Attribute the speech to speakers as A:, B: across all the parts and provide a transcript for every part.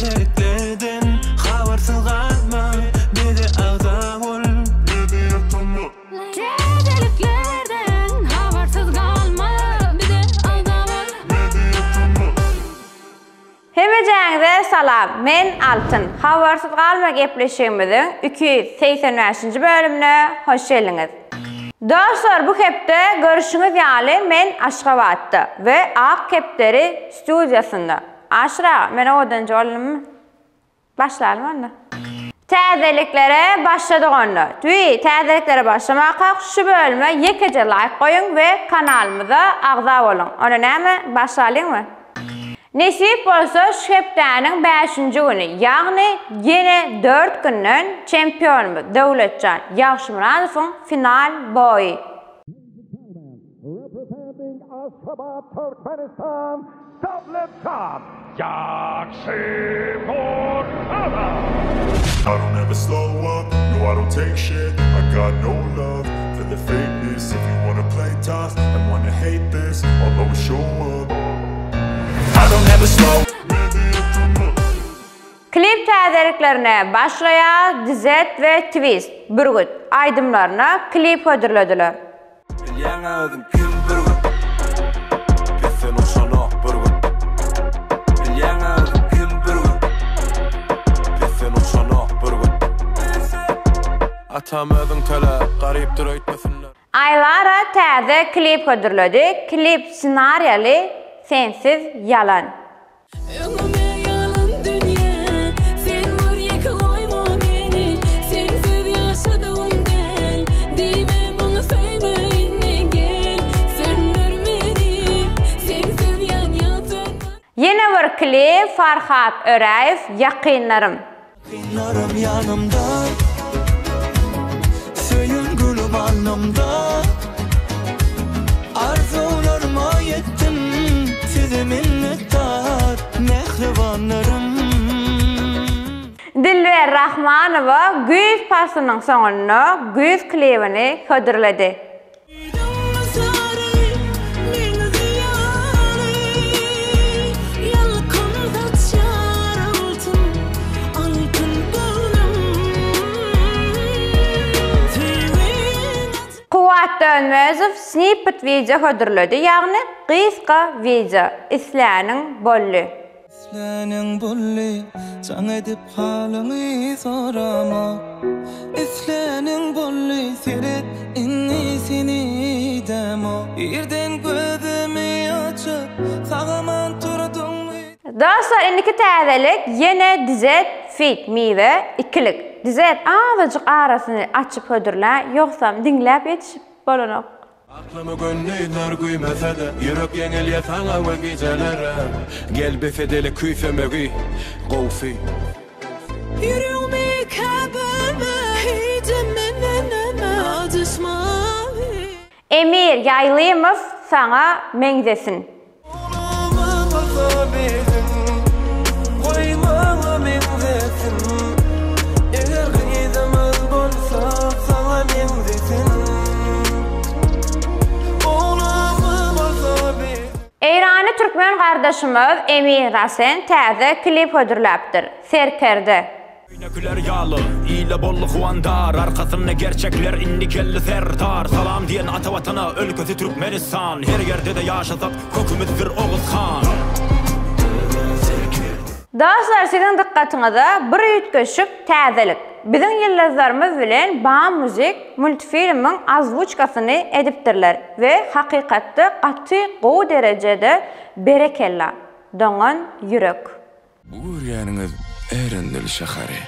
A: Täzeliklerden habarsyz galma bize agza bol.
B: Täzeliklerden habarsyz galma bize agza bol.
C: Hemejäňize salam, men Altyn. Habarsyz galma gepleşigimiziň 285-nji bölümine hoş geldiňiz. Dostlar bu hepde görüşiňiz ýaly men Aşgabatda we Ak kepderi studiýasynda. Aşyr aga men owadanjy boldummy? Başlalyň onda. Täzeliklere başladyk onda. Tüwi, täzeliklere başlamakak şu bölüme ýekeje laýk goýuň we kanalymyza agza boluň. Onda näme, başlalyňmy? Nesip bolsa şu hepdäniň bäşinji güni, ýagny ýene dört günden çempionymyz Döwletjan Ýagşymyradowyň final boýy.
D: Representing Aşgabat, Türkmenistan, Dawletjan Ýagşymyradow!
E: I don't ever slow up, no I don't take shit I got no love for the fakeness If you wanna play tough and wanna hate this I'll always show up I don't ever slow
C: Klip täzeliklerine başlaýar Dizet we Twist, Bürgüt, aýdymlaryna klip hödürlediler.
A: Bilýäň-ä özüň kim Bürgüt Pesden uçanok Bürgüt Bilýäň-ä özüň kim Bürgüt Pesden uçanok Bürgüt Atam özüň töle, garypdyr öýtmesinler.
C: Aýlara täze klip hödürledi, klip ssenariýaly Sensiz ýalan.
B: Öňüme ýalan dünýä, sen gör ýeke goýma meni, Sensiz ýaşadygym däl, diýme maňa söýme indi gel, söndür meni, Sensiz ýanýan sönmez.
C: Ýene bir klip Farhat Öräýew Ýakynlarym.
A: Ýakynlarym ýanymda Söýen gülüm alnymda Arzuwlaryma ýetdim Size minnetdar mähribanlarym.
C: Dilber Rahmanowa güýz paslynyň soňunda güýz klibini hödürledi. Kuwwat Dönmezow snippet wideo hödürledi, ýagny gysga wideo, Isläniň boldy.
A: Isläniň boldy, jaň edip halyňy sorama. Isläniň boldy, seret indi seni idämok. Irden gözümi açyp, sag-aman turduňmy?
C: Dostlar indiki täzelik ýene Dizet feat Miwe ikilik. Dizet azajyk arasyny açyp hödürlä ýogsam diňläp ýetişip bolanok.
A: Aklymy gündizler güýmese-de, Ýürek ýeňilýär saňa we gijelere. Gel bes edeli küýsemegi, gowsy.
B: Ýüregimi ikä bölme, hijem menden näme ajaşma.
C: Emir Ýaýlymow saňa meňzesin. Eýranly türkmen gardaşymyz Emin Rasen täze klip hödürläpdir. Serkerde.
A: Öýneküler ýaly, ile boldy howandar, Arkasynda gerçekler, indi geldi Serdar. Salam diýen ata Watana, ölkesi Türkmenistan, Her ýerde-de ýaşasak, kökümizdir Oguz han.
C: Dostlar siziň dykgatyňyza bir üýtgeşik täzelik. Biziň ýyldyzlarymyz bilen Bam Muzik multfilmiň ozwuçkasyny edipdirler we hakykatda gaty gowy derejede berekella. Doňan ýürek.
F: Bu görýäniňiz Ärendel şäheri.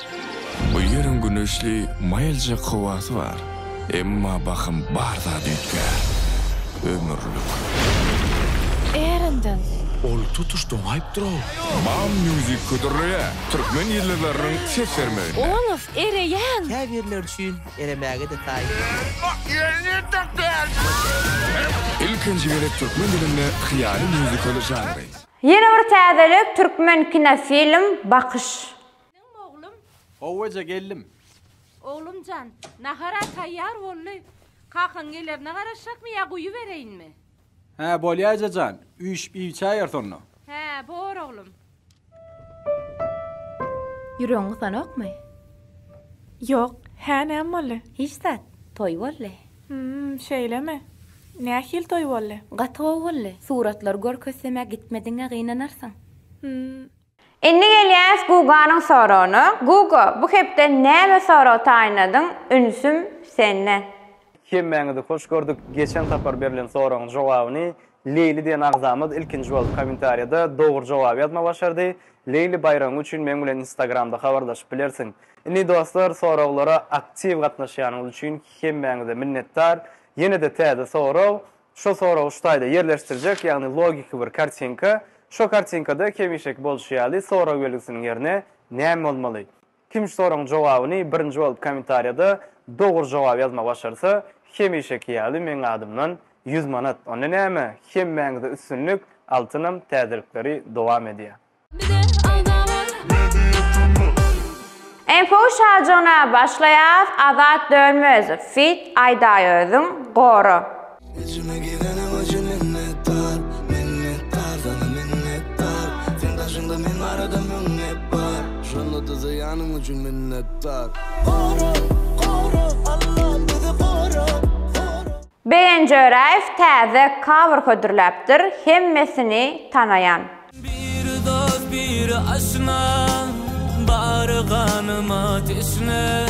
F: Bu ýeriň güneşli, maýyljak howasy bar. Emma bahym bar zat üýtgär. Ömürlik.
B: Ärendel.
F: Ol tutuş doňaýypdyr-ow. Bam Music hödürleýär, türkmen ýyldyzlarynyň ses bermeginde.
B: Olof, ereýäň!
G: Käbirleri üçin eremäge-de taýyn.
F: Ilkinji gezek türkmen dilinde hyýaly mýuzikal žanry.
C: Ýene bir täzelik türkmen kinofilm Bakyş.
B: Geldiňmi oglum?
H: Hawa eje geldim.
B: Oglumjan, nahar-a taýýar boldy. Kakaň gelerine garaşjakmy ýa guýubereýinmi?
H: Hä, bolýa eje jan. Üýşüp iýip-içäýeris onda.
B: Hä, bor oglum.
I: Ýüregiň gysanokmy?
J: Ýok, hä näme boldy?
I: Hiç zat, toý boldy.
J: Hum, şeýlemi? Nähili toý boldy?
I: Gaty gowy boldy. Suratlary görkezsem-ä gitmediňe gynanarsyň.
J: Hum.
C: Indi gelýäs Guganyň soragyna. Guga, bu hepde näme sorag taýynladyň? Ünsüm sende.
K: Hemmäňizi hoş gördük. Geçen sapar berlen soragyň jogabyny Leýli diýen agzamyz ilkinji bolup kommentariýada dogry jogaby ýazma başardy. Leýli baýragyň üçin meň bilen instagramda habarlaşyp bilersiň. Indi dostlar soraglara aktiw gatnaşýanyňyz üçin hemmäňize minnetdar. Ýene-de täze sorag. Şo soragy şu taýda ýerleşdirjek, ýagny logiki bir kartinka. Şo kartinkada hemişeki bolşy ýaly sorag belgisiniň ýerine näme bolmaly? Kim şu soragyň jogabyny birinji bolup kommentariýada dogry jogaby ýazmagy başarsa, hemişeki ýaly meň adymdan 100 manat. Onda näme, hemmäňize üstünlik, Altynam täzelikleri dowam edýär.
C: Info şajygyna başlaýas Azat Dönmezow feat Aýdaý özüň Gora.
L: Içime gireniň üçin minnetdar, minnetdar sana minnetdar Seň daşyňda men barada müň gep bar Şonda-da zyýanyň üçin minnetdar. Gora,
C: gora, Allam bizi gora, gora. Begenç Öräýew täze cover hödürläpdir hemmesini tanaýan.
M: Biri dost biri aşna Bary ganyma teşne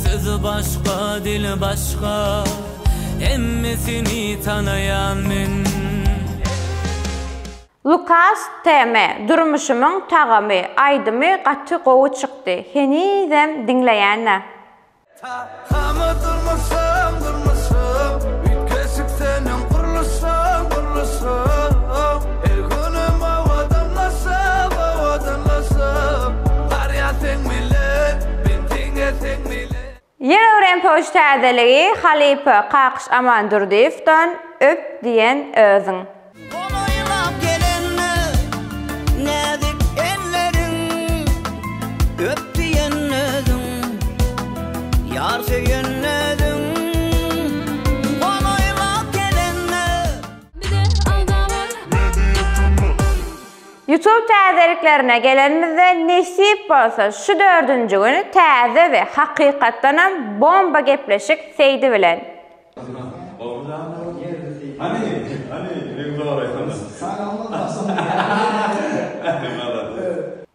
M: Sözi başga dili başga Hemmesini tanaýan men.
C: Lukas TM Durmuşymyň tagamy aýdymy gaty gowy çykdy henizem diňleýänä.
L: Tagamy durmuşym durmuşym Üýtgeşik seniň gurluşyň gurluşyň Her günüm owadanlaşyp owadanlaşyp Barýan seň bilen men diňe seň bilen.
C: Ýene bir MPOJ täzeligi halypa Kakyş Amandurdyýewden Öp diýen özüň.
L: Golaýlap gelende näzik elleriň Öp diýen özüň, ýar söýen özüň Golaýlap gelende.
C: Youtube täzeliklerine gelenimizde nesip bolsa şu dördünji güni täze we hakykatdanam bomba gepleşik Seýdi bilen.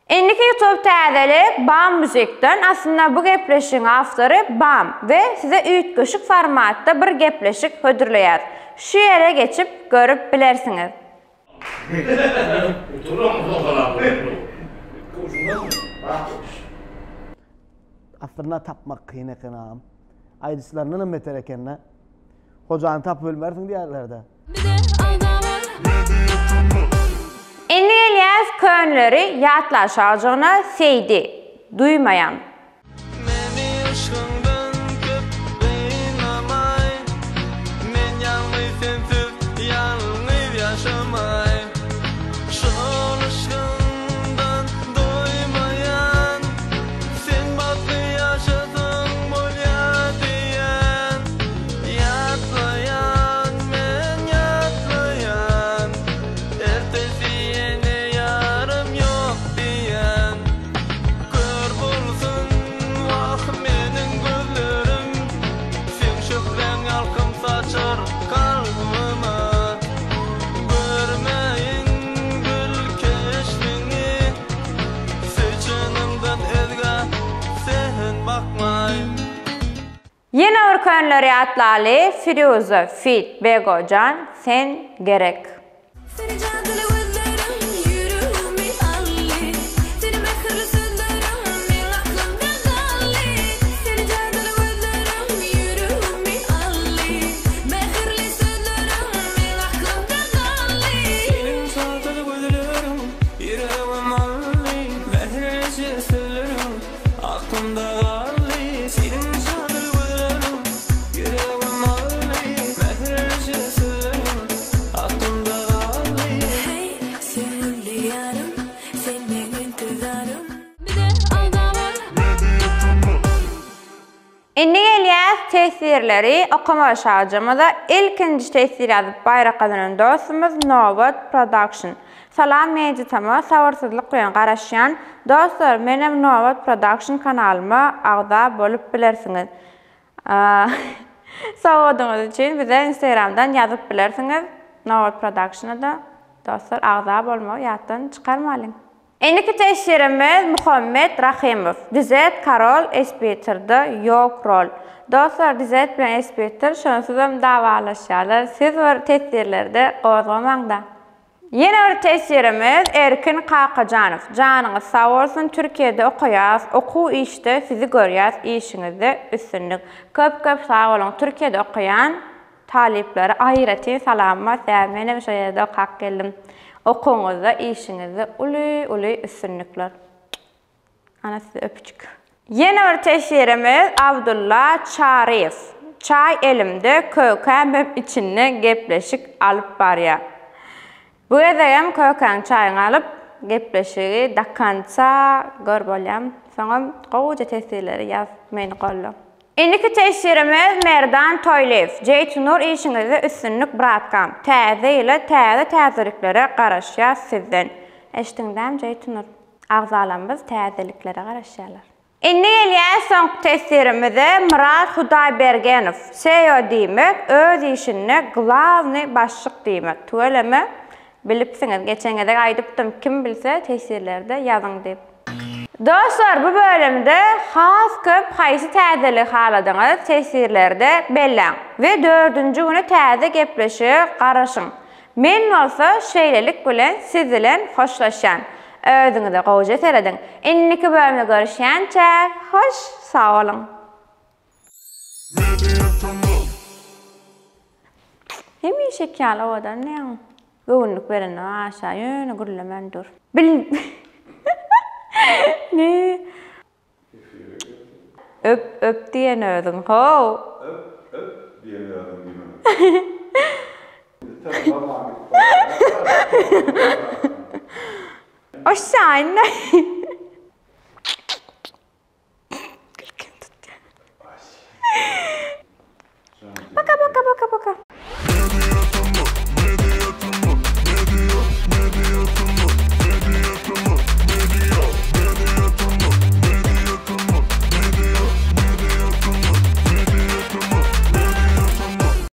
C: Indiki youtube täzelik Bam Musicden aslynda bu gepleşigiň awtory Bam we size üýtgeşik formatda bir gepleşik hödürleýär. Şu ýere geçip görüp bilersiňiz.
N: Aslynda tapmak kyn eken agam. Aýdyşlaryndanam beter ekende. Hojany tapyp bilmersiň diýerlerde.
C: Indi gelýäs könleri ýatlaşagjygyna Seýdi, duýmaýan.
M: Meni yşgyňdan köp gynamaý Men ýalňyz sensiz ýalňyz ýaşamaý Şol yşgyňdan doýmaýan Sen bagtly ýaşasaň bolýa diýýän Ýatlaýan men ýatlaýan Ertesi ýene ýarym ýok diýýän Kör bolsun wah meniň gözlerim Seň şöhläň ýalkym saçar kalbyma Görmäýin gül keşbiňi Söý çynymdan özgä sen bakmaý.
C: Ýene bir könleri ýatlaly Firuza feat Begojan sen gerek.
O: Seni jadyly gözleriň ýüregimi aldy Seni mähirli sözleriň meň aklymda galdy Seni jadyly gözleriň ýüregimi aldy Mähirli sözleriň meň aklymda galdy.
M: Seniň jadyly gözleriň ýüregimi aldy Mähirlije sözleriň Aklymda galdy seniň jadyly gözleriň Ýüregim aldy mähirlije sözleriň Aklymda galdy.
O: Heý, söýgüli ýarym, sen meň intizarym.
C: Indi gelýäs. teswirleri okamaga şajamyza ilkinji teswir ýazyp baýrak gazanan dostumyz Nobat Production. Salam Media Tama sabyrsyzlyk bilen garaşýan. Dostlar menem Nobat Production kanalyma agza bolup bilersiňiz. Sowgadyňyz üçin bize Instagramdan ýazyp bilersiňiz. Nobat Productiona-da dostlar agza bolmagy ýatdan çykarmalyň. Indiki teswirimiz Muhammet Rahymow. Dizet Karol Espitr-da ýok rol. Dostlar Dizet bilen Espitr şonsuzam dawalaşýarlar. Siz bir teswirlerde gozgamaňda. Ýene bir teswirimiz Erkin Kakajanow. Janyňyz sag bolsun Türkiýede okaýas okuw işde sizi görýäs işiňizde üstünlik. Köp köp sag boluň Türkiýede okaýan Talyplara aýratyn salam bar sebäbi menem şo ýerde okap geldim. Okuwyňyzda işiňizde uly uly üstünlikler. Ana size öpüjik. Ýene bir teswirimiz Abdulla Çaryýew. Çaý elimde kökämem içinde gepleşik alyp barýa. Bu gezegem kökäň çaýyňy alyp gepleşigi do konca gör bolýam. Soňam gowuja teswirleri ýaz meni golla. Indiki teswirimiz Merdan Toýlyýew. Jeýtunur işiňizde üstünlik bratkam. Täze ýyla täze täzeliklere garaşýas sizden. Eşdiňdämi Jeýtunur. Agzalarymyz täzeliklere garaşýarlar. Indi gelýäs soňky teswirimize Myrat Hudaýbergenow. SEO diýmek öz işinde glawnyý başlyk diýmek. Tüweleme bilipsiňiz. Geçen gezek aýdypdym kim bilse teswirlerde ýazyň diýip. Dostlar bu bölümde has köp haýsy täzeligi haladyňyz teswirlerde belläň we dördünji güni täze gepleşige garaşyň. Men bolsa şeýlelik bilen siz bilen hoşlaşýan. Özüňize gowja serediň. Indiki bölümde görüşýänçäk hoş sag boluň. Hemişeki ýaly owadan diýýäň. Göwünlik berende aşa ýöne gürlemän dur. Bil Ne? Öp öp diýen özüň how.
P: Öp öp diýen özüň diýmeli.
C: Oşşaýyn.